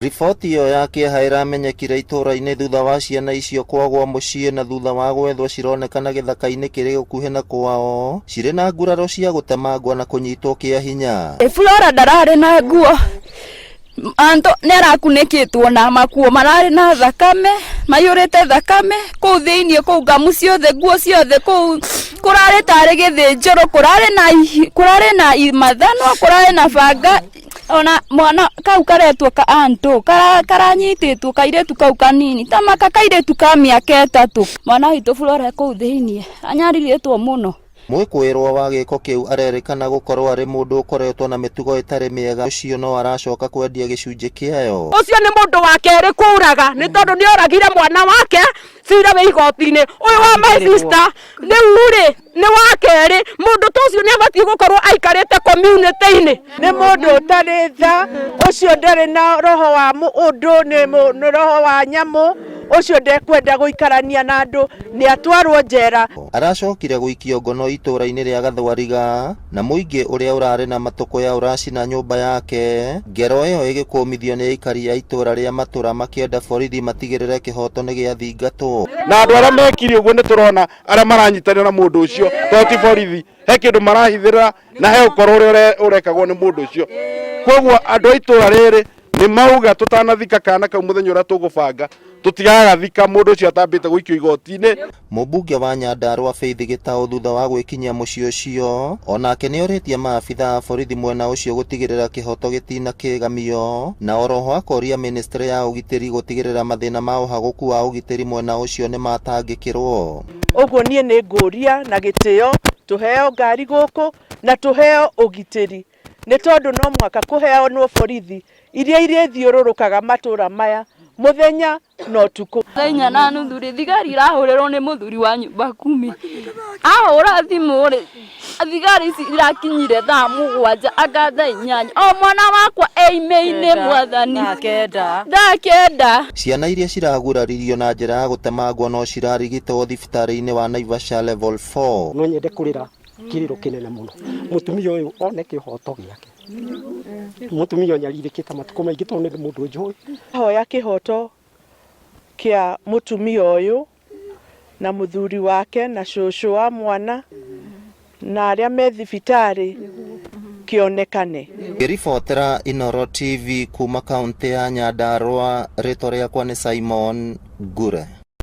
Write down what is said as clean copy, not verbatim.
Riboti ĩyo ya kĩeha ĩramenyekire itũra-inĩ thutha wa ciana icio kwagwo mũciĩ na thutha wa gwethwo cironekana gĩthaka-inĩ kĩrĩ gũkuhĩ na kwao cirĩ na nguraro cia gũtemangwo na kũnyitwo kĩa hinya. Flora ndararĩ na nguo anto nĩ arakunĩkĩtwo na makuo mararĩ na thakame maiyũrĩte thakame kũu thĩinĩ kũu ngamu ciothe nguo ciothe kũu kũrarĩ tarĩ gĩthĩnjĩro kũrarĩ na kũrarĩ na mathanwa kũrarĩ na banga ona mwana kau karetwo ka anto karanyitĩtwo kairĩtu kau kanini ta maka kairĩtu ka mĩaka 3 mwana witũ Flora kũu thĩinĩ anyarirĩtwo mũno. Mwĩkũĩrwo wa gĩko kĩu arerĩkana gũkorwo arĩ mũndũ ũkoretwo na mĩtugo ĩtarĩ mĩega ũcio no aracoka kwendia gĩcunjĩ kĩayo. Ũcio nĩ mũndũ wa kerĩ kũraga nĩ tondũ nĩ oragire mwana wake cira wĩ igoti-inĩ ũyũ wa my sister rĩu rĩ nĩ wa kerĩ mũndũ ta ũcio nĩ abatiĩ gũkorwo aikarĩte community-inĩ. Nĩ mũndũ ũtarĩ tha ũcio ndarĩ na roho wa ũndũ nĩ roho wa nyamũ ũcio ndekwenda gũikarania na andũ nĩ atwarwo njera. Aracokire gũikio ngono itũra-inĩ rĩa Gathwariga na mũingĩ ũrĩa ũrarĩ na matũkũya ũracina nyũmba yake. Ngero ĩyo ĩgĩkũmithio nĩ aikari a itũra rĩa Matũra makĩenda borithi matigĩrĩre kĩhoto nĩ gĩathingatwo. Na andũ arĩa mekire ũguo nĩ tũrona arĩa maranyitanĩra na mũndũ ũcio to ti borithi he kĩndũ marahithĩrĩra na he ũkoro ũrĩa ũrekagwo nĩ mũndũ ũcio. Koguo andũ a itũra rĩrĩ nĩ mauga tũtanathika kana kau mũthenya ũrĩa tũgũbanga tũtigagathika mũndũ ũcio atambĩte gũikio igoti-inĩ. Mũmbunge wa Nyandarua Faith Gĩtaũ thutha wa gwĩkinyia mũciĩ ũcio onake nĩorĩtie maabitha a borithi mwena ũcio gũtigĩrĩra kĩhoto gĩtina kĩgamio na oroho akoria ministry ya ũgitĩri gũtigĩrĩra mathĩna ma ũhagũku wa ũgitĩri mwena ũcio nĩmatangĩkĩrwo. Ũguo niĩ nĩ ngũria na gĩtĩo tũheo ngari gũkũ na tũheo ũgitĩri nĩ tondũ no mũhaka kũheanwo borithi iria irĩthiũrũrũkaga matũra maya mũthenya na ũtukũ. Thaa 4:30 rĩ thigari irahũrĩrwo nĩ mũthuri wa nyũmba kumi ahũra thimũ rĩ thigari ici irakinyire thaa 7 anga thaa 8 o mwana wakwa eime-inĩ mwathani thaa 9. Ciana iria ciraguraririo na njĩra ya gũtemangwo no cirarigitwo thibitarĩ-inĩ wa Naivasha level 4. No nyende kũrĩra kĩrĩro kĩnene mũno mũtumia ũyũ one kĩhoto gĩake mũtumia ũyũ nyarirĩkĩte matukũ maingĩ tondũ nĩ mũndũ njũĩ. Hoya kĩhoto kĩa mũtumia ũyũ na mũthuri wake na cũcũ wa mwana na arĩa me thibitarĩ kĩonekane. Ngĩribotera Inooro TV kuma kaunti ya Nyandarua, rĩtwa rĩakwa nĩ Simon Ngure.